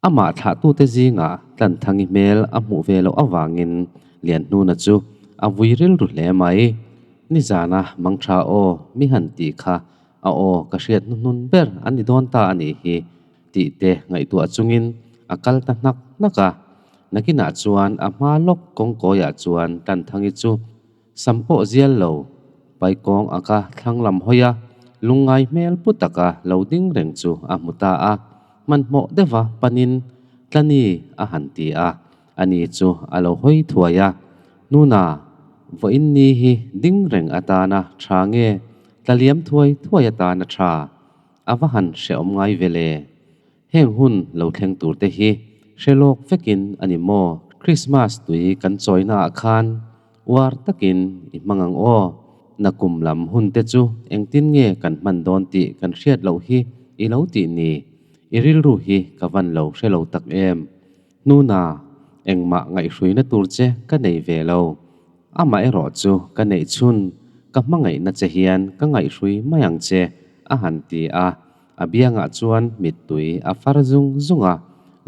Amah thlahtute zingah Tlanthangi hmel a hmuh ve loh avangin Lianhnuna chu a vui rilru hle mai. Nizana mangtha aw mi han tih kha a aw ka hriat hnuhnun ber a ni dawn ta a nih hi tih te ngaihtuah chungin a kal ta hnak hnak a. Nakinah chuan a hma lawk kawngkawiah chuan Tlanthangi chu Sam pawh zial lo, paikawng aka thlang lam hawi a, lungngai hmel pu taka lo ding reng chu a hmu ta a, hmanhmawh deuha panin Tlani a han ti a, ani chu a lo hawi thuai a, Nuna, vawiin ni hi ding reng atana tha nge, tla liam thuai thuai atana tha? A va han hrehawm ngai ve le. Heng hun lo thleng tur te hi hre lawk vekin a ni maw? Krismas tui kan chawina ah khan uar takin i hmang ang aw. Nakum lam hun te chu engtin nge kan hman dawn tih kan hriat loh hi i lo tih ni? I rilru hi ka van lo hre lo tak em? Hnuna, engmah ngaihhruina tur che ka nei ve lo. Amaherawh chu ka neih chhun ka hmangaihna che hian ka ngaihhrui mai ang che, a han ti a. A biangah chuan mittui a far zung zung a,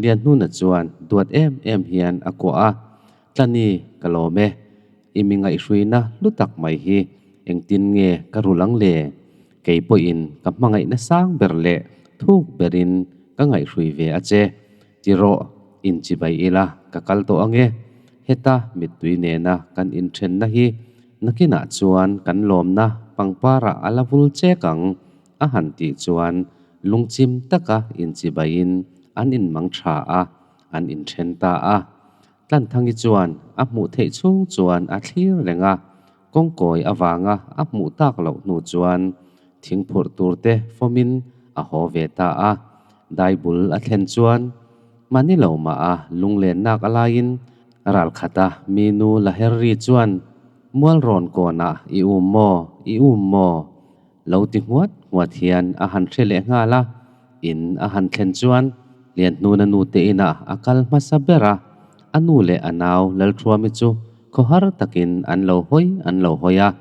Lianhnuna chuan duat em em hian a kuah a, Tlani, ka lawm e. I mi ngaihhruina hlu tak mai hi engtin nge ka rul ang le? Kei pawhin ka hmangaihna sang ber leh thuk berin ka ngaihhrui ve a che. Ti rawh, inchibai ila ka kal tawh ang e. Heta mittui nena kan inthenna hi nakinah chuan kan lawmna pangparah a la vul chek ang. A han tih chuan lungchim taka inchibaiin an inmang tha a, an inthen ta a. Tlanthangi chuan a hmuh theih chhung chuan a thlir reng a, kawngkawi avanga a hmuh tak loh hnu chuan thingphurh turte fawmin a haw ve ta a. Daibul a thlen chuan mahni lo mah a lunglennak a laiin ralkhata mi nu la her ri chuan Mualrawn kawnah i um maw, i um maw? Lo ti nghuat nghuat hian a han hre leh nghal a, in a han thlen chuan Lianhnuna nu te inah a kal hmasa ber a, a nu leh a nau Lalthuami chu khawhar takin an lo hawi an lo hawi a,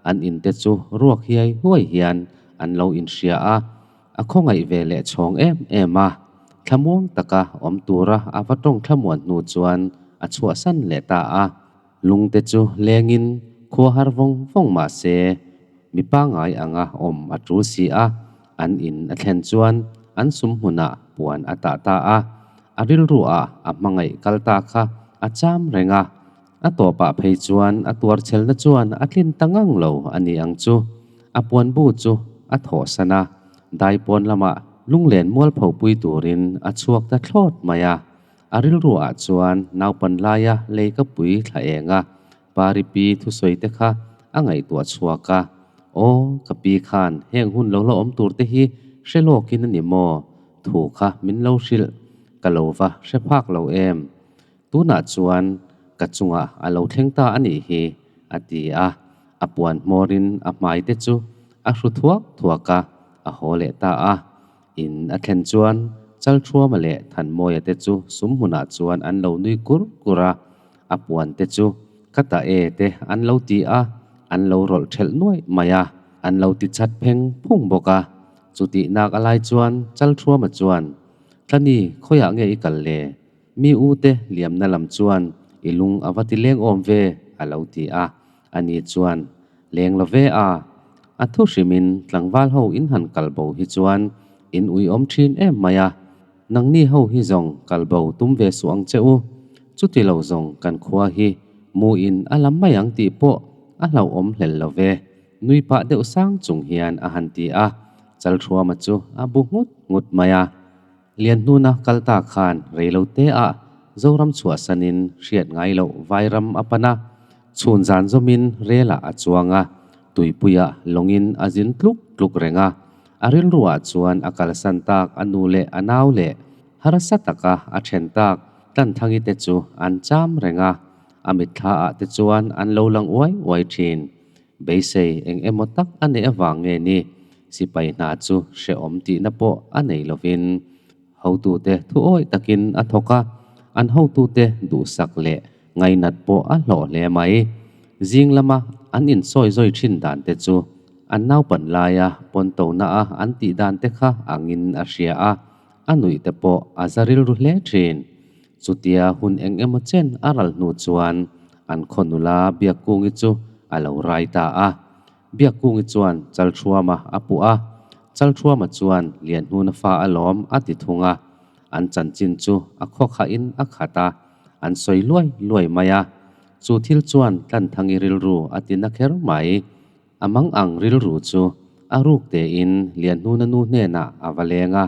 an in te chu ruak hiai huai hian an lo inhria a, a khawngaih ve leh chhawng em em a, thlamuang taka awm tura a va tawng thlamuan hnu chuan a chhuahsan leh ta a. Lungte chu lengin khua har vawng vawng mah se, mi pangngai anga awm a tul si a, an in a thlen chuan an sum hmunah puan a tah ta a, a rilru ah a hmangaih kal ta kha a cham reng a, a tawpah phei chuan a tuarchhelna chuan a tlin ta ngang lo a ni ang chu, a puan bu chu a thawhsan a, daipawn lamah lunglen mualpho pui turin a chhuak ta thlawt mai a. A rilru ah chuan naupan laia lei ka pui thla eng a, Pari pi thusawi te kha a ngaihtuah chhuak a, Aw, ka pi khan heng hun lo la awm tur te hi hre lawkin a ni maw? Thu kha min lo hrilh, ka lo va hre phak lo em? Tunah chuan ka chungah a lo thleng ta a nih hi, a ti a, a puan hmawrin a hmai te chu a hru thuak thuak a, a haw leh ta a. In a thlen chuan Chalthuama leh Thanmawia te chu sum hmunah chuan an lo nui kur kur a, a puan te chu ka ta e te an lo ti a, an lo rawlh thelh nuaih mai a, an lo ti chat pheng phung bawk a. Chutih nak a lai chuan Chalthuama chuan, Tlani, khawiah nge i kal le? Mi u te liamna lam chuan i lung a va ti leng awm ve, a lo ti a. Ani chuan, Leng lo ve a, a thu hrimin tlangval ho in han kal bo hi chuan in ui awm thin em mai a, nangni ho hi zawng kal bo tum ve suh ang che u, chuti lo zawng kan khua hi mu in a lam mai ang tih pawh a hlauhawm hlel lo ve, nui pah deuh sang chung hian a han ti a, Chalthuama chu a bu nghut nghut mai a. Lianhnuna kal ta khan reilote ah Zoram chhuahsanin hriat ngai loh Vairam a pan a, chhun zan zawmin rel ah a chuang a, tuipuiah lawngin a zin tluk tluk reng a, a rilruah chuan a kalsan tak a nu leh a nau leh harsa taka a then tak Tlanthangi te chu an cham reng a, a mitthla ah te chuan an lo lang uai uai thin. Beisei eng emaw tak a neih avang nge ni? Sipai hna chu hrehawm tihna pawh a nei lovin hotute thu awih takin a thawk a, an hotute duhsak leh ngainat pawh a hlawh hle mai. Zing lama an insawi zawi thin dan te chu an naupan laia pawn tona a an tih dan te kha angin a hria a. A nuih te pawh a za rilru hle thin. Chutia hun eng emaw chen a ral hnu chuan an khaw nula Biakkungi chu a lo rai ta a. Biakkungi chuan Chalthuama a puh a, Chalthuama chuan Lianhnuna fa alawm a ti thung a. An chanchin chu a khaw khahin a khat a, an sawi luai luai mai a. Chu thil chuan Tlanthangi rilru a ti na kher mai. A mang ang rilru chu a ruk tein Lianhnuna nu hnenah a va leng a,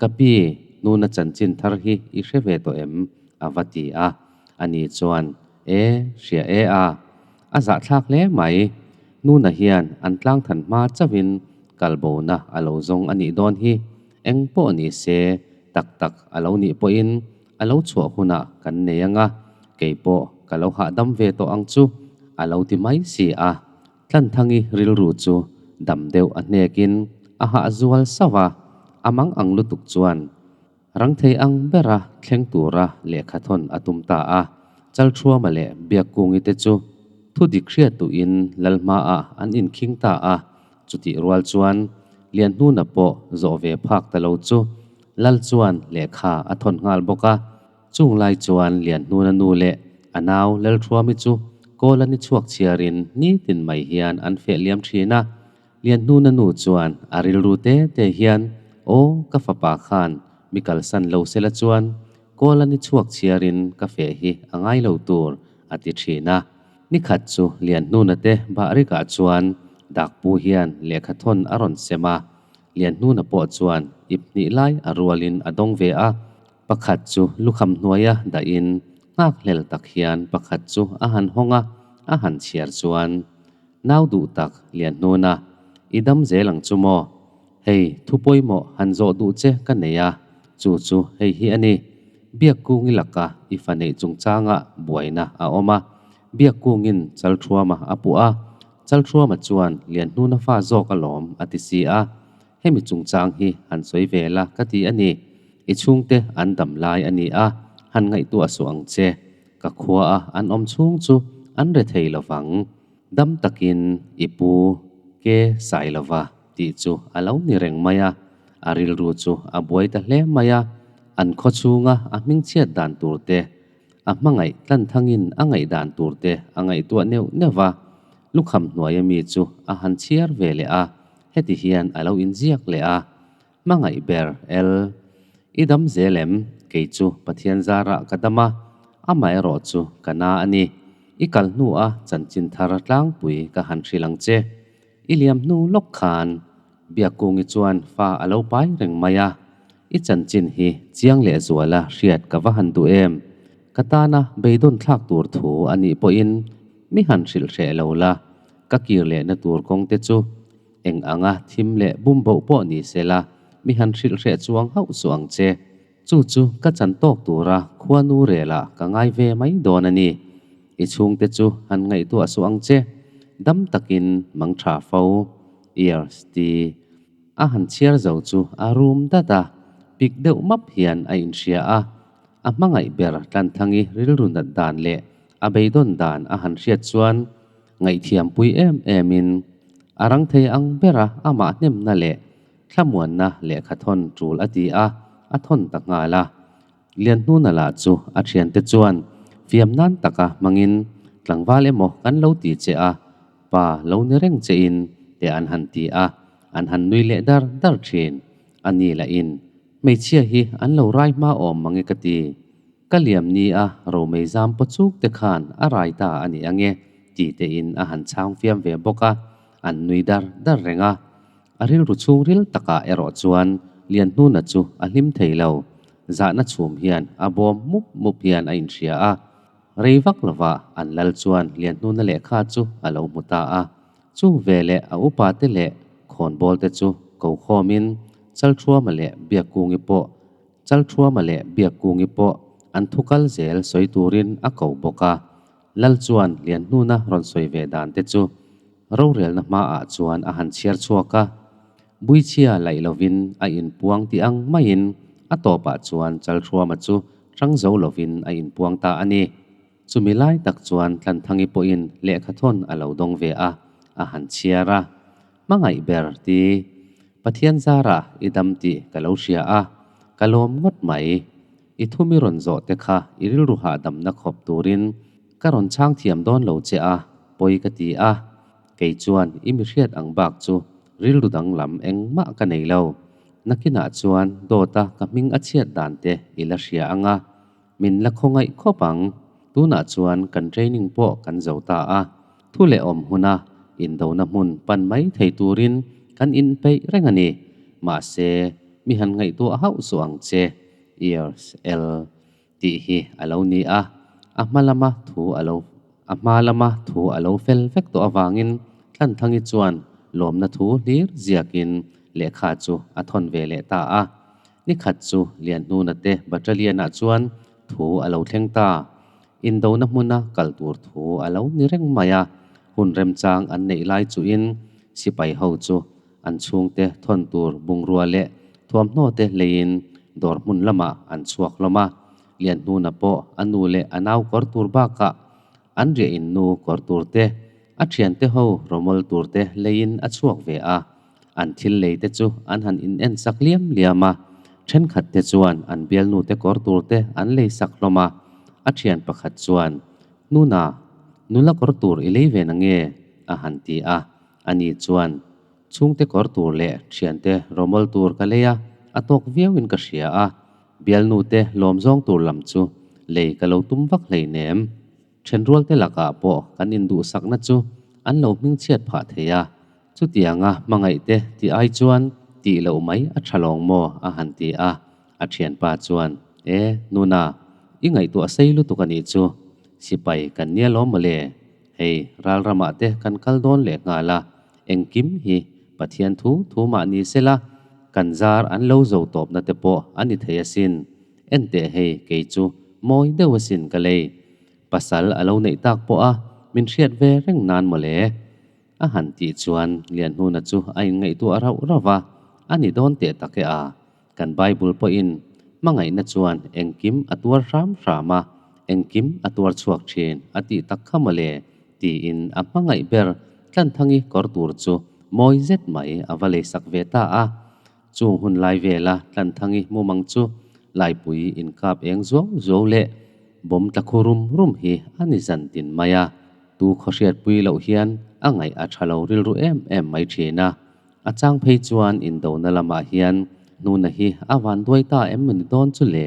Ka pi, Hnuna chanchin thar hi i hre ve tawh em? a va ti a. Ani chuan, E, hria e a. A zahthlak hle mai. Hnuna hian an tlangthan hma chauhin kalbona a lo zawng a nih dawn hi. Eng pawh ni se, tak tak a lo nih pawhin a lo chhuah hunah kan nei ang a, kei pawh ka lo hahdam ve tawh ang chu, a lo ti mai si a. Tlanthangi rilru chu dam deuh a hnekin a hah zual sauh a, a mang ang lutuk chuan rang thei ang bera thleng tura lehkha thawn a tum ta a. Chalthuama leh Biakkungi te chu thu dik hriat duhin Lalhmaah an inkhing ta a, chutih rual chuan Lianhnuna pawh zawh ve phak ta lo chu Lal chuan lehkha a thawn nghal bawk a. Chung lai chuan Lianhnuna nu leh a nau Lalthuami chu kawl a ni chhuak chhiarin nitin mai hian an feh liam thin a. Lianhnuna nu chuan a rilru te te hian, Aw, ka fapa khan mi kalsan lo sela chuan kawl a ni chhuak chhiarin ka feh hi a ngai lo tur, a ti thin a. Nikhat chu Lianhnuna te Bahrikah chuan Dakpu hian lehkha thawn a rawn sem a. Lianhnuna pawh chuan ip hnih lai a rualin a dawng ve a. Pakhat chu lukham hnuaia dahin nghakhlel tak hian pakhat chu a han hawng a, a han chhiar chuan, Nau duh tak Lianhnuna, i dam zel ang chu maw? Hei, thu pawimawh han zawh duh che ka nei a, chu chu hei hi a ni. Biakkung i laka i fa neih chungchangah buaina a awm a, Biakkungin Chalthuama a puh a, Chalthuama chuan Lianhnuna fa zawk alawm a ti si a, Hemi chungchang hi han sawi ve la ka ti a ni. I chhungte an dam lai a ni a, han ngaihtuah suh ang che. Ka khua a an awm chhung chu an re thei lo vang. Dam takin i pu ke sai lo va tih chu a lo ni reng mai a. A rilru chu a buai ta hle mai a. An khaw chhunga a hmingchhiat dan tur te, a hmangaih tlanthangin a ngaihdan tur te a ngaihtuah neuh neuh va. Lukham hnuaia mi chu a han chhiar ve leh a. Heti hian a lo inziak leh a, Hmangaih ber El, i dam zel em? Kei chu Pathian zarah ka dam a, amaherawh chu ka na a ni. I kal hnu a chanchin thar tlangpui ka han hrilh ang che. I liam hnu lawk khan Biakkungi chuan fa a lo pai reng mai a, i chanchin hi chiang lehzuala hriat ka va han duh em? Ka tana beidawn thlak tur thu a nih pawhin mi han hrilh hreh lo la, Ka kir lehna tur kawng te chu eng anga thim leh bum boh pawh ni se la, mi han hrilh hreh chuang hauh suh ang che. Chu chu ka chan tawk tura khuanu relah ka ngai ve mai dawn a ni. I chhungte chu han ngaihtuah suh ang che. Dam takin mang tha fo. Ears ti a han chhiar zo chu a rum dat a, pik deuh map hian a inhria a. A hmangaih ber Tlanthangi rilru nat dan leh a beidawn dan a han hriat chuan Ngaihthiampui em emin a rang thei ang bera amah hnemna leh thlamuanna lehkha thawn tul a ti a, a thawn ta nghal a. Lianhnuna lah chu a thiante chuan fiam nan taka hmangin tlangval emaw kan lo ti che a, pa lo ni reng che in te an han ti a, an han nui leh dar dar thin. A ni lahin hmeichhia hi an lo rai hma awm mange ka ti. Ka liam ni a Romei zam paw chuk te khan a rai ta a ni ange tih te in a han chhang fiam ve bawk a, an nui dar dar reng a. A rilru chhungril takah erawh chuan Lianhnuna chu a hlim thei lo. Zahna chhum hian a bawm mup mup hian a inhria a. Rei vak lovah an lal chuan Lianhnuna lehkha chu a lo hmu ta a. Chu veleh a upa te leh khawnbawl te chu ko khawmin Chalthuama leh Biakkungi pawh Chalthuama leh Biakkungi pawh an thu kal zel sawi turin a ko bawk a. Lal chuan Lianhnuna rawn sawi ve dan te chu rorelna hmaah chuan a han chhiar chhuak a. Buichhia laih lovin a inpuang tih ang maiin a tawpah chuan Chalthuama chu hrang zo lovin a inpuang ta a ni. Chumi lai tak chuan Tlanthangi pawhin lehkha thawn a lo dawng ve a, a han chhiar a. Hmangaih ber ti. Pathian zarah i dam tih ka lo hria a. Ka lawm ngawt mai. I thu mi rawn zawh te kha i rilru hahdamna khawp turin ka rawn chhang thiam dawn lo che a, pawi ka ti a. Kei chuan i mi hriat ang bak chu rilru danglam engmah ka nei lo. Nakinah chuan dawta ka hming a chhiat dan te i la hria ang a, min la khawngaih khawp ang. Tunah chuan kan training pawh kan zo ta a, thu leh awm huna indona hmun pan mai thei turin kan inpeih reng a ni. Mahse, mi han ngaihtuah hauh suh ang che, Ears L tih hi a lo ni a, a hma lama thu a lo a hma lama thu a lo fel vek tawh avangin Tlanthangi chuan lawmna thu hlir ziakin lehkha chu a thawn ve leh ta a. Ni khat chu Lianhnuna te Battalion-ah chuan thu a lo thleng ta. Indona hmuna kal tur thu a lo ni reng mai a, hun remchang an neih lai chuhin sipai ho chu an chhungte thawn tur bungrua leh thuamhnaw te leiin dawr hmun lamah an chhuak hlawm a. Lianhnuna pawh a nu leh a nau kawr tur bakah an riah in nu kawr tur te, a thiante ho rawmawl tur te leiin a chhuak ve a. An thil lei te chu an han in en sak liam liam a, thenkhat te chuan an bialnu te kawr tur te an lei sak hlawm a. A thian pakhat chuan, Nuna, nula kawr tur i lei ve na nge? a han ti a. Ani chuan, Chhungte kawr tur leh thiante rawmawl tur ka lei a, a tawk viauin ka hria a. Bialnu te lawm zawng tur lam chu lei ka lo tum vak hleinem. Thenrualte lakah pawh kan induhsakna chu an lo hmingchhiat phah thei a, chutianga hmangaihte tih ai chuan tih loh mai a tha lawng maw a han ti a, a thianpa chuan, E, Nuna, i ngaihtuah sei lutuk a nih chu, sipai kan nia lawm mawle, hei ral ramah te kan kal dawn leh nghal a, engkim hi Pathian thu thu mah ni sela, kan zar an lo zo tawpna te pawh a ni thei asin. Enteh hei kei chu mawi deuh asin ka lei. Pasal a lo neih tak pawh a min hriat ve reng nan mawle. A han tih chuan Lianhnuna chu a inngaihtuah rauh rauh va, a ni dawn teh tak e a. Kan Bible pawhin hmangaihna chuan engkim a tuar hram hram a, engkim a tuar chhuak thin a tih tak kha mawle tiin a hmangaih ber Tlanthangi kawr tur chu mawi zet mai a va leisak ve ta a. Chung hun lai vela Tlanthangi mumang chu Laipui inkap eng zuau zuau leh bawm tla khu rum rum hi a ni zan tin mai a. Tu khawhriatpui loh hian a ngaih a tha lo rilru em em mai thin a. A chang phei chuan indona lamah hian hnuna hi a van duai ta em ni dawn chu le?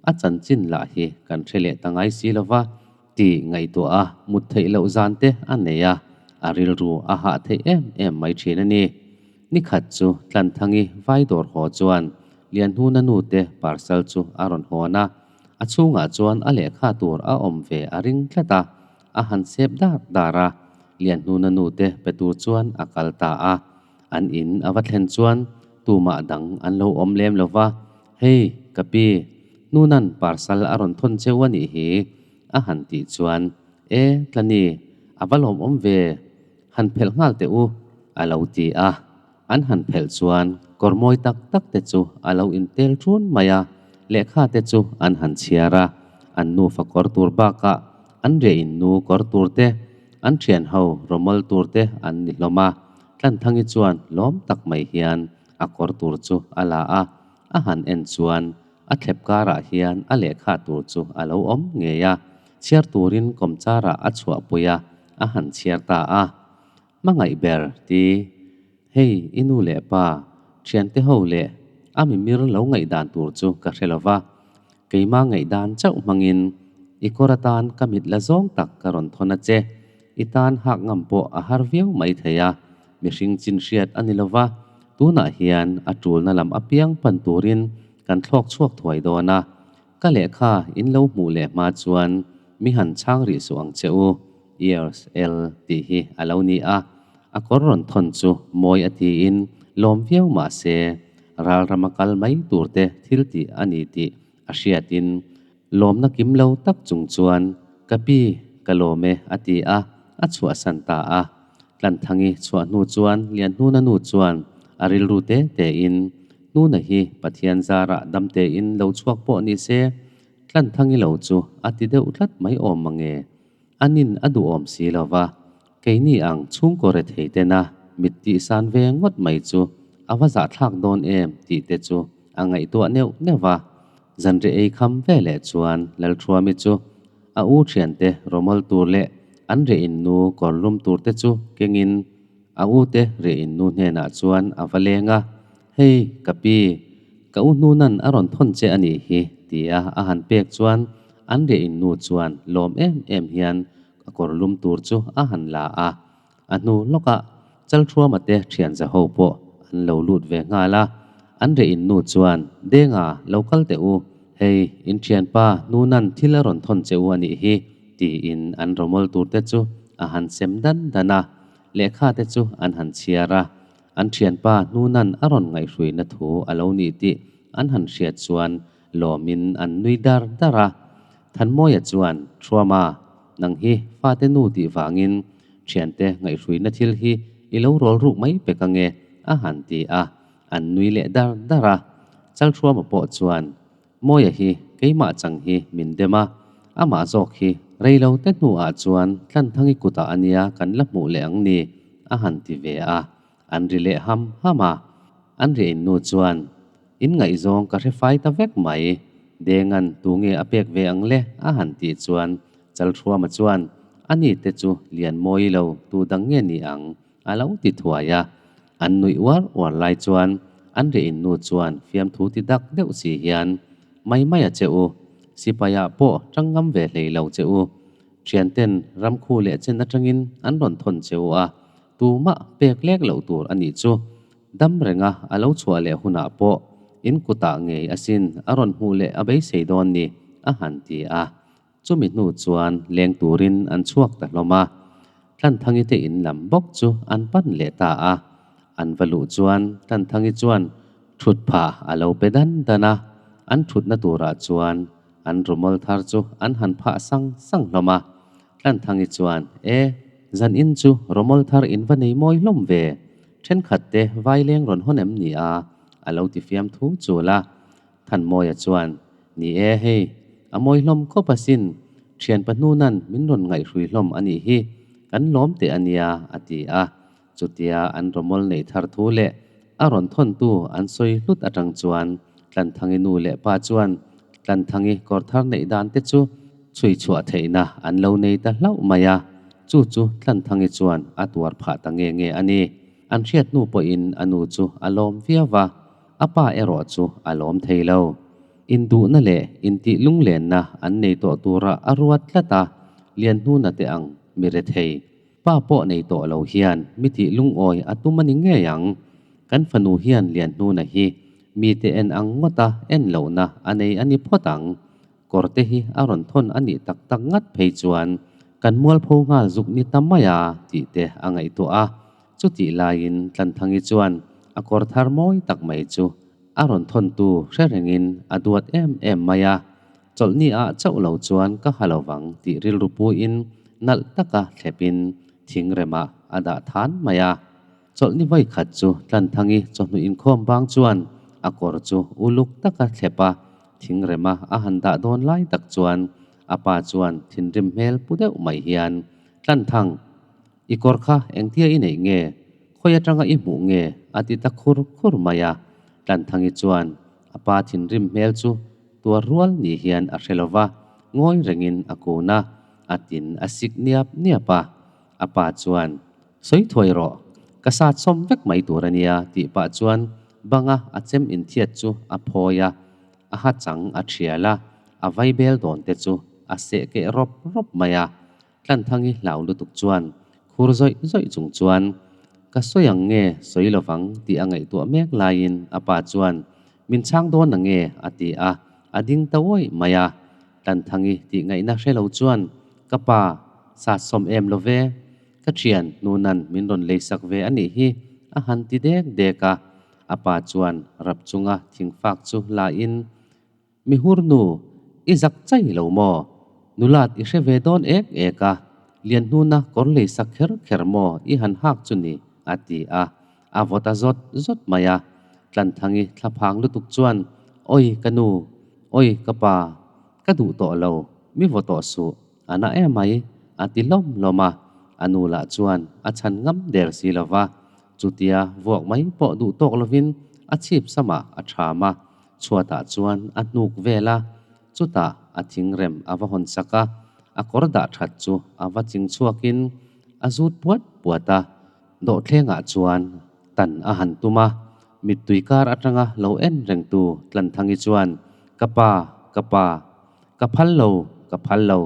A chanchin lah hi kan hre leh ta ngai si lova tih ngaihtuah a mut theih loh zan te a nei a, a rilru a hah theih em em mai thin a ni. Ni khat chu Tlanthangi vai dawr haw chuan Lianhnuna nu te parcel chu a rawn hawn a, a chhungah chuan a lehkha tur a awm ve a ring tlat a, a han sep dar dar a, Lianhnuna nu te pe tur chuan a kal ta a. An in a va thlen chuan tumah dang an lo awm lem lo va, Hei, ka pi, Hnuna'n parcel a rawn thawn cheu a nih hi, a han tih chuan, E, Tlani, a va lawmawm ve. Han phelh nghal teh u, a lo ti a. An han phelh chuan kawr mawi tak tak te chu a lo intel ṭun mai a, lehkha te chu an han chhiar a. An nufa kawr tur bakah an riah in nu kawr tur te, an ṭhian ho rawmawl tur te an ni hlawm a. Tlanthangi chuan lawm tak mai hian a kawr tur chu a la a, a han en chuan a thlep karah hian a lehkha tur chu a lo awm ngei a, chhiar turin kawmcharah a chhuahpui a, a han chhiar ta a. Hmangaih ber ti, Hei i nu leh pa, thiante ho leh a mimir lo ngaihdan tur chu ka hre lo va, keima ngaihdan chauh hmangin i kawr atan ka mit la zawng tak ka rawn thawn a che. I tan hak ngam pawh a har viau mai thei a, mihring chin hriat a ni lo va, tunah hian a tulna lam apiang pan turin kan thlawk chhuak thuai dawn a. Ka lehkha in lo hmuh leh hma chuan mi han chhang rih suh ang che u, Ears L tih hi a lo ni a. A kawr rawn thawn chu mawi a tiin lawm viau mah se, ral rama kal mai tur te thil tih a ni tih a hriatin lawmna kim lo tak chung chuan ka pi ka lawm e a ti a, a chhuahsan ta a. Tlanthangi chhuah hnu chuan Lianhnuna nu chuan a rilru te tein Hnuna hi Pathian zarah dam tein lo chhuak pawh ni se, Tlanthangi lo chu a ti deuh tlat mai awm mange. Anin a duhawm si lo va, keini ang chhungkaw rethei tena mit tihsan ve ngawt mai chu a va zahthlak dawn em tih te chu a ngaihtuah neuh neuh va. Zanriah ei kham ve leh chuan Lalthuami chu a u thiante rawmawl tur leh an riah in nu kawr lum tur te chu kengin a u te riah in nu hnenah chuan a va leng a, Hei, ka pi, ka u hnunan a rawn thawn che a nih hi, tia a han pek chuan an riah in nu chuan lawm em em hian a kawr lum tur chu a han la a. A hnu lawkah Chalthuama te thianza ho pawh an lo lut ve nghal a, an reh in nu chuan, Denga, lo kal teh u, hei in thianpa Nunan thil a rawn thawn che u a nih hi, tiin an rawmawl tur te chu a han sem dan dan a, lehkha te chu an han chhiar a, an thianpa Nunan a rawn ngaihhruina thu a lo nih tih an han hriat chuan lawmin an nui dar dar a. Thanmawia chuan, Thuama, nang hi fate nu tih vangin Thiante ngaihhruina thil hi i lo rawl ruk mai pek ange, a han ti a, an nui leh dar dar a. Chalhruama pawh chuan, Mawia hi keimah chang hi min dem a, amah zawk hi rei lo te hnuah chuan Tlanthangi kutah a nia kan la hmuh leh ang ni, a han ti ve a, an ri leh ham ham a. An ri in nu chuan, In ngaihzawng ka hre fai ta vek mai, Denga'n tunge a pek ve ang le? a han tih chuan Chalhruama chuan, A ni te chu lian mawi lo tu dang nge ni ang? a lo ti thuai a. An nuih uar uar lai chuan an riah in nu chuan fiamthu ti dak deuh si hian, Mai mai a che u, sipaiah pawh tang ngam ve hlei lo che u. Thianten ramkhu leh chen atangin an rawn thawn che u a, tumah pek lek loh tur a nih chu. Dam renga a lo chhuah leh hunah pawh in kutah ngei asin a rawn hmuh leh a beisei dawn ni, a han ti a. Chumi hnu chuan leng turin an chhuak ta hlawm a, Tlanthangi te in lam bawk chu an pan leh ta a. An va luh chuan Tlanthangi chuan thut phah a lo pe dan dan a, an thutna turah chuan an rumawl thar chu an han phah sang sang hlawm a. Tlanthangi chuan, E, zan in chu rumawl thar in va nei mawi hlawm ve, thenkhat te vaileng rawn hawn em ni a? a lo ti fiam thu chul a. Thanmawia chuan, Ni e, hei, a mawi hlawm khawp asin, thian pahnunan min rawn ngaihhrui hlawm a nih hi, kan lawm teh a nia, a ti a. Chutia an rawmawl neih thar thu leh a rawn thawntu an sawi hlut atang chuan Tlanthangi nu leh pa chuan Tlanthangi kawr thar neih dan te chu chhui chhuah theihna an lo nei ta hlauh mai a, chu chu Tlanthangi chuan a tuar phah ta nge nge a ni. An hriat hnu pawhin a nu chu a lawm viau va. A pa erawh chu a lawm thei lo. Induhna leh intih lunglenna an nei tawh tura a ruat tlat a, Lianhnuna te ang mi rethei. Pa pawh nei tawh lo hian mi tih lungawi a tum a ni ngei ang. Kan fanu hian Lianhnuna hi mite en ang ngawta en lohna a nei a ni phawt ang. Kawr te hi a rawn thawn a nih tak tak ngat phei chuan kan mualpho nghal zuk ni ta mai a tih te a ngaihtuah a. Chutih laiin Tlanthangi chuan a kawr thar mawi tak mai chu a rawn thawntu hre rengin a duat em em mai a. Chawlhni ah chauh lo chuan ka ha lovang tih rilru puiin nalh taka thlepin thingremah a dah than mai a. Chawlhni vawi khat chu Tlanthangi chawhnu inkhawm bang chuan a kawr chu uluk taka thlep a, thingrema a han dah dawn lai tak chuan a pa chuan thinrim hmel pu deuh mai hian, Tlanthang, i kawr kha engtia i neih nge? Khawi atanga i hmuh nge? a ti ta khur khur mai a. Tlanthangi chuan a pa thinrim hmel chu tuar rual ni hian a hre lo va, ngawi rengin a kun a, a tin a sik niap niap a. A pa chuan, Sawi thuai rawh, ka sat sawm vek mai tur a nia tih pah chuan banga a chem inthiat chu a phawi a, a ha chang a thial a, a vaibel dawn te chu a seh keh rawp rawp mai a. Tlanthangi hlau lutuk chuan khur zawih zawih chung chuan, Ka sawi ang nge sawi lovang tih a ngaihtuah mek laiin a pa chuan, Min chhang dawn ang nge? a ti a, a ding ta uaih mai a. Tlanthangi tih ngaihna hre lo chuan, Ka pa, sat sawm em lo ve? Ka thian hnunan min rawn leisak ve a nih hi, a han ti dek dek a. A pa chuan rap chunga thingfak chu la in, Mi hur nu, i zak chai lo maw? Nulat i hre ve dawn ek ek a, lian hnuna kawr leisak kher kher maw i han hak chu ni? a ti a. A vawt a zawt zawt mai a. Tlanthangi thlaphang lutuk chuan, Oi ka nu, oi ka pa, ka duh tawh lo, mi vaw tawh suh, a na em mai, a ti hlawm hlawm a. A nu lah chuan a chhan ngam der si lo va, chutia vuak mai pawh duh tawk lovin a chhip samah a ṭham a. Chhuatah chuan a hnuk vel a, chutah a thingrem a va hawn sak a, a kawr dah that chu a va ching chhuakin a zut puat puat a. Dawhthlengah chuan tan a han tum a, mittui kar atanga lo en rengtu Tlanthangi chuan, Ka pa, ka pa, ka phal lo, ka phal lo,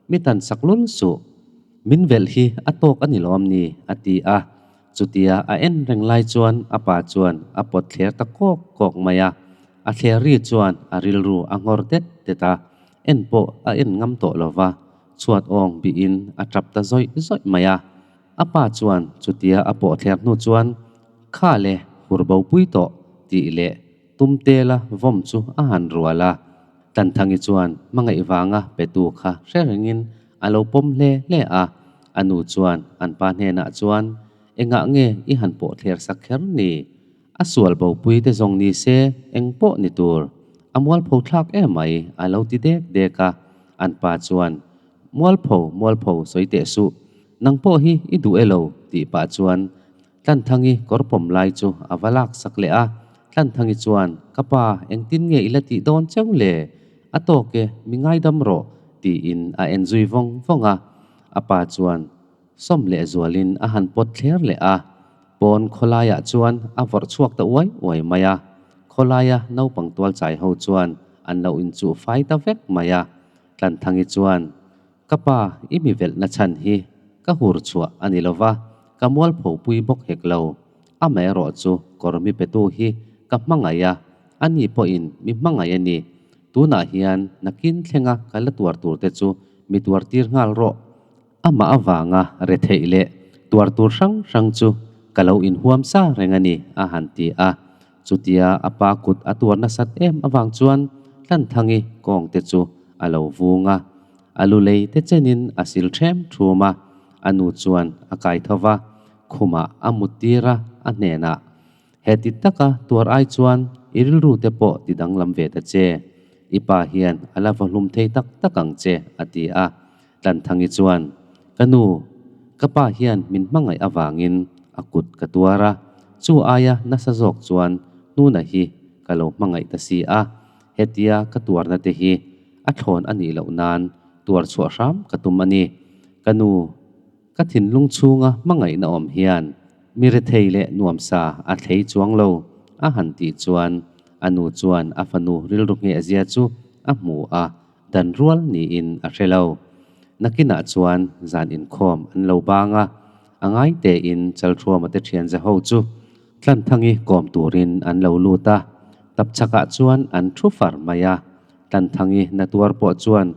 mi tan sak lul suh, min velh hi a tawk a ni lawm ni? a ti a. Chutia a en reng lai chuan a pa chuan a pawt thler ta kawk kawk mai a, a thler ri chuan a rilru a nghawr det det a, en pawh a en ngam tawh lo va, chhuat awng bihin a tap ta zawih zawih mai a. A pa chuan chutia a pawh thler hnu chuan, Kha le, hur bo pui tawh, tih leh tumtela vawm chu a han rual a. Tanthangi chuan hmangaih vanga petu kha hre rengin a lo pawm hle hle a. A nu chuan an pa hnenah chuan, Engah nge i han pawh thler sak kher ni? A sual bopui te zawng ni se eng pawh ni tur. A mualpho thlak emai a lo ti dek dek a. An pa chuan, Mualpho, mualpho sawi teh suh. Nang pawh hi i duh e lo tih pah chuan Tlanthangi kawr pawm lai chu a va lak sak leh a. Tlanthangi chuan, Ka pa, engtin nge i la tih dawn cheu le? A tawk e, mi ngaidam rawh tiin a en zui vawng vawng a. A pa chuan sawm leh zualin a han pawt thler leh a. Pawn khawlaiah chuan a vawrh chhuak ta uai uai mai a. Khawlaia naupang tualchai ho chuan an lo inchuh fai ta vek mai a. Tlanthangi chuan, Ka pa, i mi velhna chhan hi ka hur chhuah a ni lo va, ka mualpho pui bawk hek lo. Amaherawh chu kawr mi petu hi ka hmangaih a, ani pawhin mi hmangaih a ni. Tunah hian nakin thlenga ka la tuar tur te chu mi tuar tir nghal rawh. Amah avanga retheih leh tuar tur hrang hrang chu ka lo inhuam sa reng a ni, a han ti a. Chutia a pa kut a tuar nasat em avang chuan Tlanthangi kawng te chu a lo vung a. A lu lei te chenin a sil ṭhem ṭhum a, a nu chuan a kai tho va, khumah a mut tir a, a hnenah, He ti taka tuar ai chuan i rilru te pawh ti danglam ve ta che, i pa hian a la va hlum thei tak tak ang che, a ti a. Tlanthangi chuan, Ka nu, ka pa hian min hmangaih avangin a kut ka tuar a, chu aia nasa zawk chuan hnuna hi ka lo hmangaih ta si a, hetia ka tuarna te hi a thlawn a nih loh nan tuar chhuah hram ka tum a ni. Ka nu, ka thinlung chhunga hmangaihna awm hian mi rethei leh nuamsa a thlei chuang lo, a han tih chuan a nu chuan a fanu rilru nghehzia chu a hmu a, dan rual niin a hre lo. Nakinah chuan zan inkhawm an lo bang a, a ngai tein Chalthuama te thianza ho chu Tlanthangi kawm turin an lo lut a, tapchhakah chuan an thu far mai a. Tlanthangi na tuar pawh chuan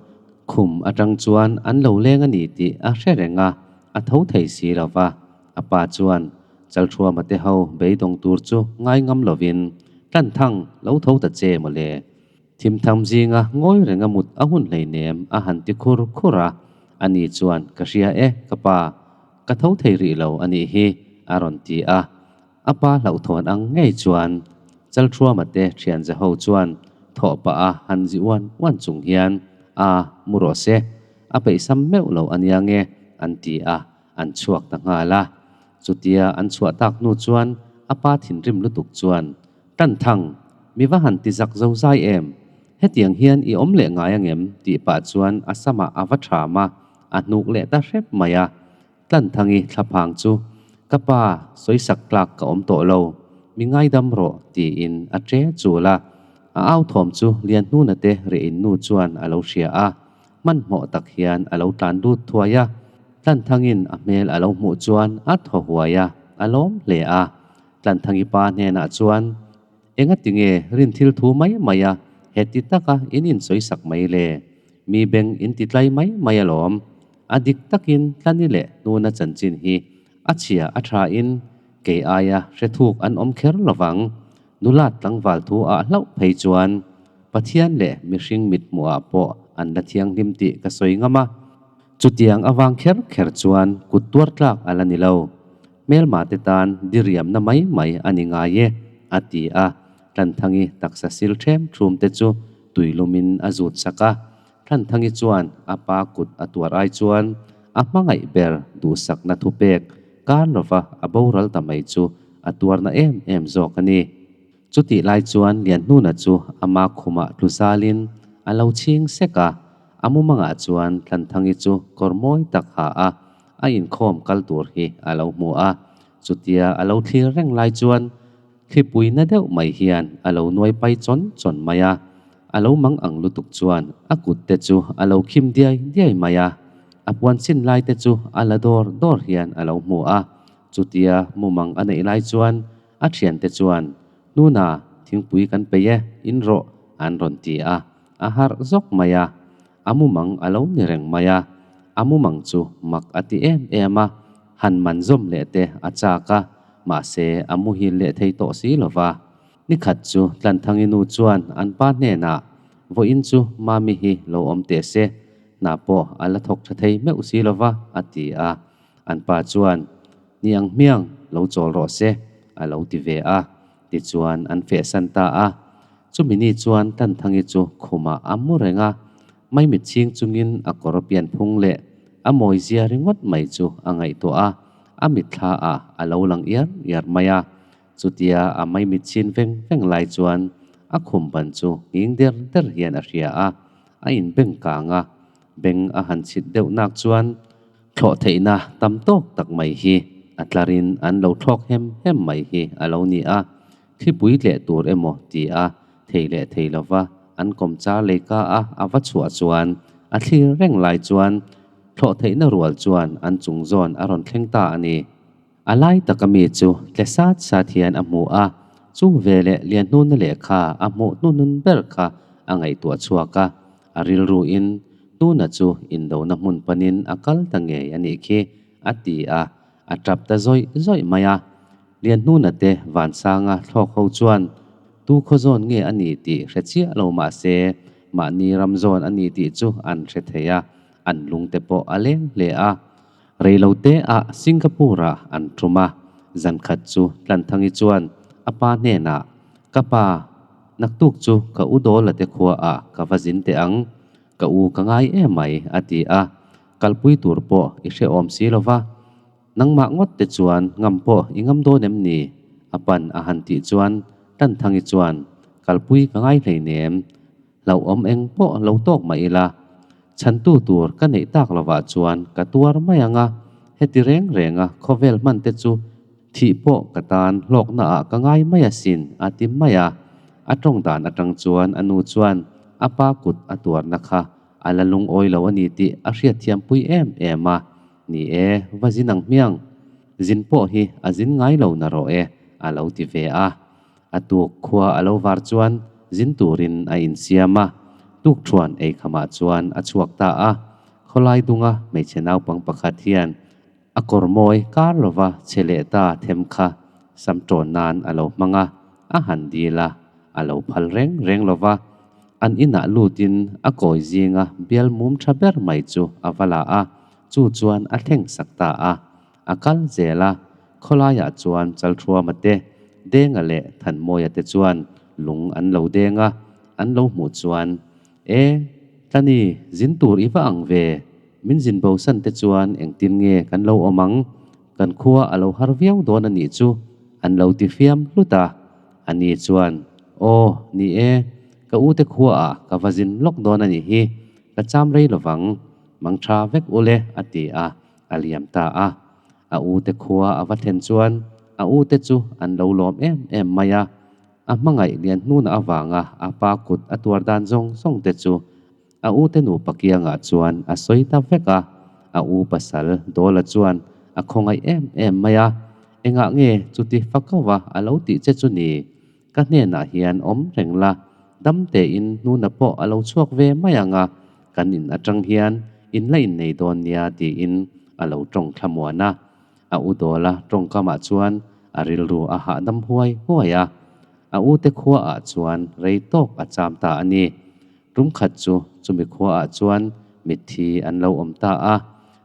khum atang chuan an lo leng a ni tih a hre reng a, a tho thei si lo va. A pa chuan Chalthuama te ho beidawng tur chu ngai ngam lovin, Tlanthang, lo tho ta che mawle. Thimtham zinga ngawi renga mut a hun hleinem a han ti khur khur a, ani chuan, Ka hria e, ka pa. Ka tho thei rih lo a nih hi, a rawn ti a. A pa hlauhthawn ang ngei chuan Chalthuama te thianza ho chuan thawh pah a han zi uan uan chung hian, A, mu rawh se, a peihsam meuh lo a nia nge, an ti a, an chhuak ta nghal a. Chutia an chhuah tak hnu chuan a pa thinrim lutuk chuan, Tanthang, mi va han ti zak zo zai em? Hetiang hian i awm leh ngai angem? tih pah chuan a samah a va ṭham a, a hnuk leh ta hrep mai a. Tlanthangi thlaphang chu, Ka pa, sawisak tlak ka awm tawh lo, mi ngaidam rawh, tiin a ṭe chul a. A au thawm chu Lianhnuna te reh in nu chuan a lo hria a, hmanhmawh tak hian a lo tlan lut thuai a. Tlanthangin a hmel a lo hmuh chuan a thaw huai a, a lawm hle a. Tlanthangi pa hnenah chuan, Engati nge rin thil thu mai mai a, heti taka in insawisak mai le? Mi beng in ti tlai mai mai alawm. A dik takin Tlani leh Hnuna chanchin hi a chhia a thain kei aia hre thuk an awm kher lovang. Nulat tlangval thu ah hlauh phei chuan Pathian leh mihring mithmuhah pawh an la thianghlim tih ka sawi ngam a. Chutiang avang kher kher chuan kut tuar tlak a la ni lo. Hmelma te tan diriamna mai mai a ni ngai e, a ti a. Tlanthangi taksa sil ṭhem ṭhum te chu tuilumin a zut sak a. Tlanthangi chuan a pa kut a tuar ai chuan a hmangaih ber duhsakna thupek kar lova a boral ta mai chu a tuarna em em zawk a ni. Chutih lai chuan Lianhnuna chu ama khumah tlu zalin a lo chhing sek a, a mumangah chuan Tlanthangi chu kawr mawi tak ha a, a inkhawm kal tur hi a lo hmu a. Chutia a lo thlir reng lai chuan thlipui na deuh mai hian a lo nuai pai chawn chawn mai a, a lo mang ang lutuk chuan a kut te chu a lo khim diai diai mai a, a puan chin lai te chu a la dawr dawr hian a lo hmu a. Chutia mumang a neih lai chuan a thiante chuan, Hnuna, thingpui kan peih e, in rawh, an rawn ti a, a harh zawk mai a. A mumang a lo ni reng mai a, a mumang chu mak a ti em em a, han man zawm leh te a chak a, mahse a muhil leh thei tawh si lo va. Nikhat chu Tlanthangi nu chuan an pa hnenah, Vawiin chu Mami hi lo awm teh se, hna pawh a la thawk tha thei meuh si lo va, a ti a. An pa chuan, Ni ang hmiang, lo chawl rawh se, a lo ti ve a. Tichuan an fehsan ta a. Chumi ni chuan Tlanthangi chu khumah a mu reng a, maimit chhing chungin a kawr pianphung leh a mawizia ringawt mai chu a ngaihtuah a, a mitthla ah a lo lang iar iar mai a. Chutia a maimit chhin veng veng lai chuan a khum ban chu nghing der der hian a hria a, a inbeng kang a, beng a han chhit deuh nak chuan Thlawh theihna tam tawk tak mai hi a tlarin an lo thlawk hem hem mai hi a lo ni a, thlipui tleh tur emaw ti a thei leh thei lova an kawmchar leika a a va chhuah chuan a thlir reng lai chuan thlawh theihna rual chuan an chung zawn a rawn thleng ta a ni. A lai taka mi chu tle sat sat hian a hmu a, chu veleh Lianhnuna lehkha a hmuh hnunun ber kha a ngaihtuah chhuak a, a rilruin Hnuna chu indona hmun panin a kal ta ngei a nih khi a ti a, a tap ta zawih zawih mai a. Lianhnuna te Vansanga thlawk ho chuan tu khaw zawn nge a ni tih hre chiah lo mah se mahni ram zawn a ni tih chu an hre thei a, an lungte pawh a leng hle a. Reilote ah Singapore ah an tum a, zan khat chu Tlanthangi chuan a pa hnenah, Ka pa, naktuk chu ka u Dawla te khua ah ka va zin teh ang, ka u ka ngai em mai, a ti a, kalpui tur pawh i hrehawm si lo va, nangmah ngawt te chuan ngam pawh i ngam dawn em ni? A pan a han tih chuan Tlanthangi chuan, Kalpui ka ngai hleinem, hlauhawm eng pawh lo tawk mah ila, Chhantu tur ka neih tak lovah chuan ka tuar mai ang a, heti reng renga khawvel hman te chu thih pawh ka tan hlawkna ah ka ngai mai asin a ti mai a. A tawng dan atang chuan a nu chuan a pa kut a tuarna kha a la lungawi lo a ni tih a hriatthiampui em em a. Ni e, va zin ang hmiang. Zin pawh hi a zin ngai lo na rawh e a lo ti ve a. A tuk khua a lo var chuan zin turin a insiam a, tukthuan ei khamah chuan a chhuak ta a. Khawlai dunga hmeichhe naupang pakhat hian a kawr mawi kar lova che leh ta them kha sam tawn nan a lo hmang a, a han dil a, a lo phal reng reng lova. An inah lutin a kawi zinga bial mum tha ber mai chu a va la a, chu chuan a thleng sak ta a. A kal zel a, khawlaiah chuan Chalthuama te, Denga leh Thanmawia te chuan lung an lo deng a, an lo hmuh chuan, E, Tlani, zin tur i va ang ve, min zin bosan te chuan engtin nge kan lo awm ang, kan khua a lo har viau dawn a nih chu, an lo ti fiam hlut a. Ani chuan, Aw, ni e, ka ute khuaah ka va zin lawk dawn a nih hi, ka cham rei lovang, mang tha vek ule, a ti a. A liam ta a, a ute khua a va thlen chuan a ute chu an lo lawm em em mai a. A hmangaih lian hnuna avanga a pa kut a tuar dan zawng zawng te chu a ute nupa kiangah chuan a sawi ta vek a. A u pasal Dawla chuan a khawngaih em em mai a, Engah nge chuti fakauva a lo tih che chu ni? Ka hnenah hian awm reng la, dam tein hnuna pawh a lo chhuak ve mai ang a, kan in atang hian in la innei dawn nia tiin a lo tawng thlamuan a. A u Dawla tawngkamah chuan a rilru a hahdam huai huai a. A ute khuaah chuan rei tawk a cham ta a ni. Tum khat chu chumi khuaah chuan mitthi an lo awm ta a.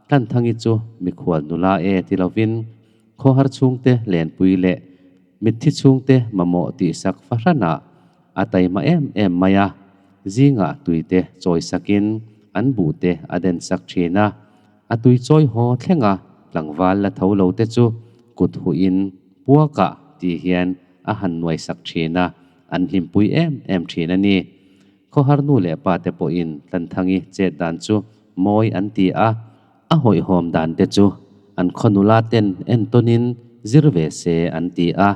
Tlanthangi chu mikhual nula e ti lovin khawhar chhungte lenpui leh Mitthi chhungte mamawh tihsak fahranah a taima em em mai a, zingah tuite chawi sakin an buhte a den sak thin a, a tui chawi haw thlenga tlangval la tho lo te chu kut huhin puakah tih hian a han nuai sak thin a. an hlimpui em em thin a ni. Khawhar nu leh pa te pawhin Tlanthangi chet dan chu mawi an ti a, a hawihhawm dan te chu an khaw nula ten entawnin zir ve se an ti a,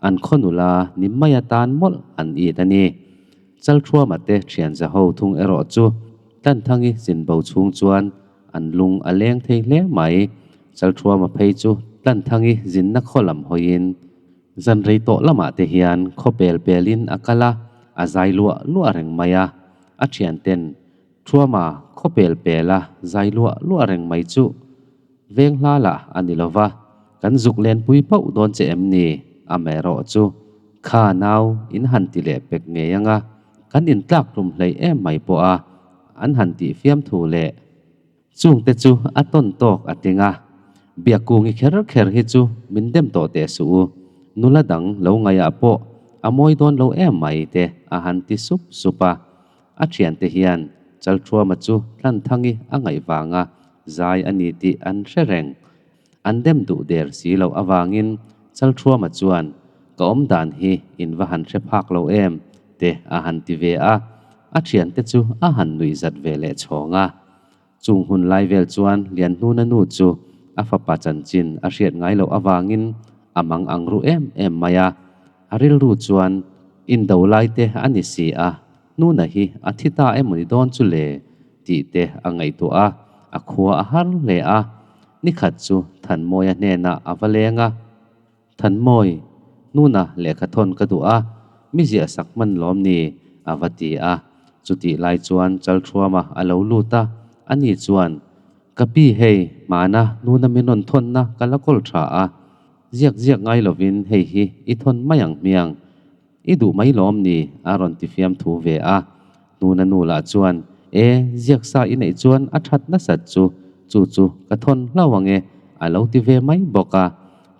an khaw nula ni mai atan mawlh an it a ni. Chalthuama te thian zaho thung erawh chu Tlanthangi zinbo chhung chuan an lung a leng thei hle mai. Chalthuama phei chu Tlanthangi zinna khaw lam hawiin zan rei tawh lamah te hian khaw pel pelin a kal a, a zai luah luah reng mai a. A thianten Thuama khaw pel pela zai luah luah reng mai chu veng hla lah a ni lo va, kan zuk lenpui pauh dawn che em ni? Amaherawh chu kha nau in han ti leh pek ngei ang a, kan intlak hlum hleih em mai pawh a, an han tih fiam thu leh chungte chu a tawn tawk a tling a, Biakkungi kher kher hi chu min dem tawh teh suh u, nula dang lo ngaihah pawh a mawi dawn lo em mai te a han ti sup sup a. A thiante hian Chalthuama chu Tlanthangi a ngaih vanga zai a ni tih an hre reng. An dem duh der si loh avangin Chalthuama chuan, Ka awm dan hi in va han hre phak lo em? te a han ti ve a, a thiante chu a han nuih zat ve leh chhawng a. Chung hun lai vel chuan Lianhnuna nu chu a fapa chanchin a hriat ngai loh avangin a mang ang ru em em mai a. A rilru chuan indo lai te a ni si a, Hnuna hi a thi ta emawni dawn chu le tih te a ngaihtuah a, a khua a har hle a. Nikhat chu Thanmawia hnenah a va leng a. Thanmawi, Hnuna lehkha thawn ka duh a, mi ziah sak hman lawm ni? a va ti a. Chutih lai chuan Chalthuama a lo lut a, ani chuan, Ka pi hei, hmana Hnuna min rawn thawnna ka la kawl tha a, ziak ziak ngai lovin hei hi i thawn mai ang hmiang. I duh mai lawm ni? a rawn ti fiam thu ve a. Hnuna nu lah chuan, E, ziaksa i neih chuan a that nasat chu, chu chu ka thawn hlau ang e, a lo ti ve mai bawk a.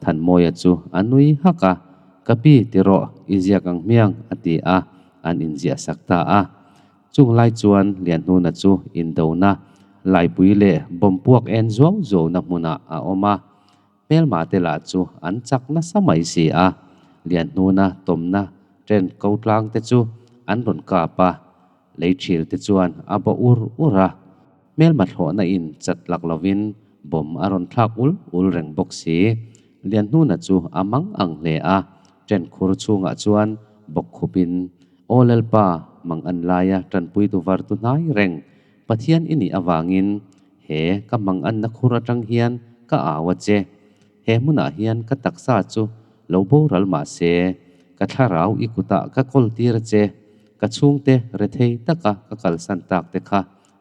Thanmawia chu a nui hak a, Ka pi ti rawh, i ziak ang hmiang, a ti a, an inziah sak ta a. Chung lai chuan Lianhnuna chu indona, laipui leh bawmpuak en zuau zuauna hmunah a awm a. Hmelma te lah chu an chak nasa mai si a, Lianhnuna tawmna tent ko tlang te chu an rawn kap a, lei thil te chuan a bawh ur ur a. Hmelma thlawhna in chat lak lovin bomb a rawn thlak ul ul reng bawk si. Lianhnuna chu a mang ang hle a, tent khur chhungah chuan bawk khupin, Aw Lalpa, mang an laia tanpuitu vartu hnai reng Pathian i nih avangin He ka manganna khur atang hian ka au a che. He hmunah hian ka taksa chu lo boral mah se, ka thlarau i kutah ka kawl tir a che. Ka chhungte rethei taka ka kalsan tak te kha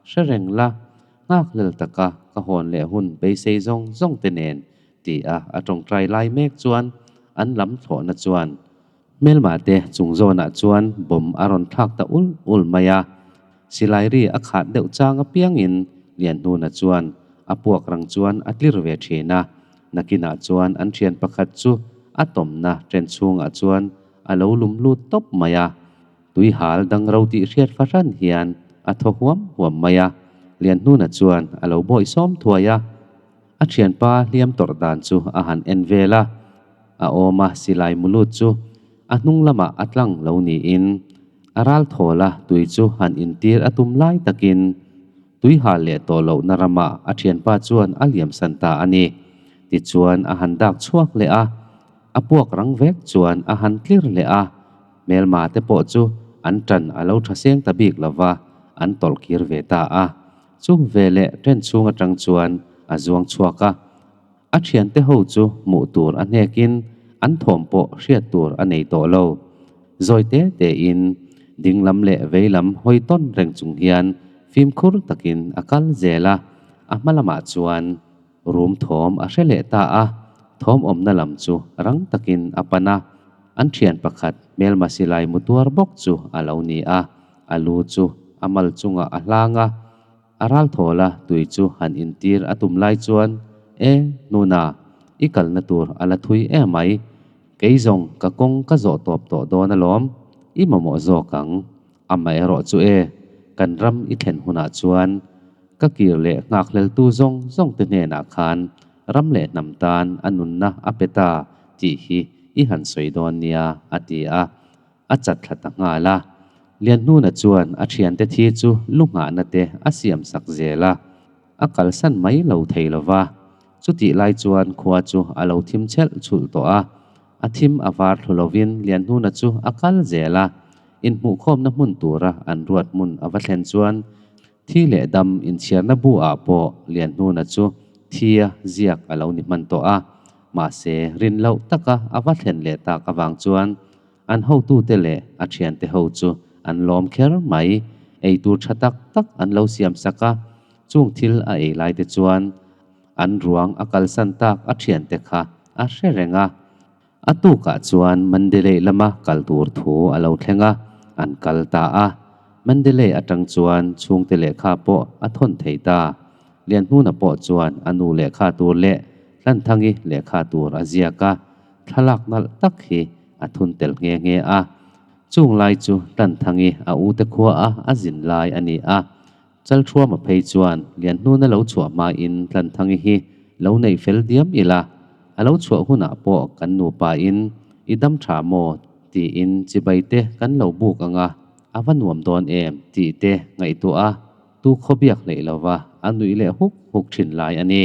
hre reng la, nghakhlel taka ka hawn leh hun beisei zawng zawng te nen ti a a tawngtai lai mek chuan an lam thlawhna chuan Hmelma te chung zawnah chuan bomb a rawn thlak ta ul ul mai a, silai ri a khat deuh chang apiangin Lianhnuna chuan a puak rang chuan a tlir ve thin a, nakinah chuan an thian pakhat chu a tawmna chen chhungah chuan a lo lum lut tawp mai a, tui hal dang ro tih hriat fahran hian a thaw huam huam mai a, Lianhnuna chuan a lo bawih sawm thuai a. A thianpa hliam tawrh dan chu a han en vel a, a awma silai mulut chu a hnung lamah a tlang lo niin a ral thawl a, tui chu han intir a tum lai takin tui hal leh tawh lohna ramah a thianpa chuan a liamsan ta a ni. Tichuan a han dak chhuak leh a, a puak rang vek chuan a han tlir leh a, hmelma te pawh chu an tan a lo tha seng ta bik lova, an tawlh kir ve ta a. Chu veleh tent chhung atang chuan a zuang chhuak a, a thiante ho chu hmuh tur a hnekin an thawm pawh hriat tur a nei tawh lo. Zawi te tein dinglam leh veilam hawi tawn reng chung hian fimkhur takin a kal zel a, a hma lamah chuan rum thawm a hre leh ta a, thawm awmna lam chu rang takin a pan a, an thian pakhat hmelma silai mu tuar bawk chu a lo ni a. A lu chu a mal chungah a hlang a, a ral thawl a, tui chu han intir a tum lai chuan, E, Nuna, i kalna tur a la thui em mai. Kei zawng ka kawng ka zawh tawp tawh dawn alawm, i mamawh zawk ang. Amaherawh chu e, kan ram i thlen hunah chuan ka kir leh nghakhleltu zawng zawng te hnenah khan ram leh hnam tan a nunna a pe ta tih hi i han sawi dawn nia, a ti a. a chat thla ta nghal a. Lianhnuna chuan a thiante thi chu lu nghahna te a siam sak zel a, a kalsan mai lo thei lo va. Chutih lai chuan khua chu a lo thim chelh chhulh tawh a, a thim a var thlu lovin Lianhnuna chu a kal zel a. Inhmuhkhawmna hmun tura an ruat hmun a va thlen chuan thi leh dam inchhiarna bu ah pawh Lianhnuna chu thia ziak a lo ni hman tawh a. Mahse, rin loh taka a va thlen leh tak avang chuan An hotute leh a thiante ho chu an lawm kher mai. Ei tur tha tak tak an lo siam sak a, chung thil a ei lai te chuan an ruang a kalsan tak a thiante kha a hre reng a. A tukah chuan Mandalay lama kal tur thu a lo thleng a, an kal ta a. Mandalay atang chuan chhungte lehkha pawh a thawn thei ta. Lianhnuna pawh chuan a nu lehkha tur leh Hlanthangi lehkha tur a ziak a, thlalak nalh tak hi a thun tel nghe nghe a. Chung lai chu Tlanthangi a ute khua a a zin lai a ni a. Chalthuama phei chuan Lianhnuna lo chhuah hmain Tlanthangi hi lo neih fel diam ila, a lo chhuah hunah pawh kan nupa in i dam tha maw tiin chibai te kan lo buk ang a, a va nuam dawn em tih te ngaihtuah a, tu khaw biak hleih lova a nuih leh huk huk thin lai a ni.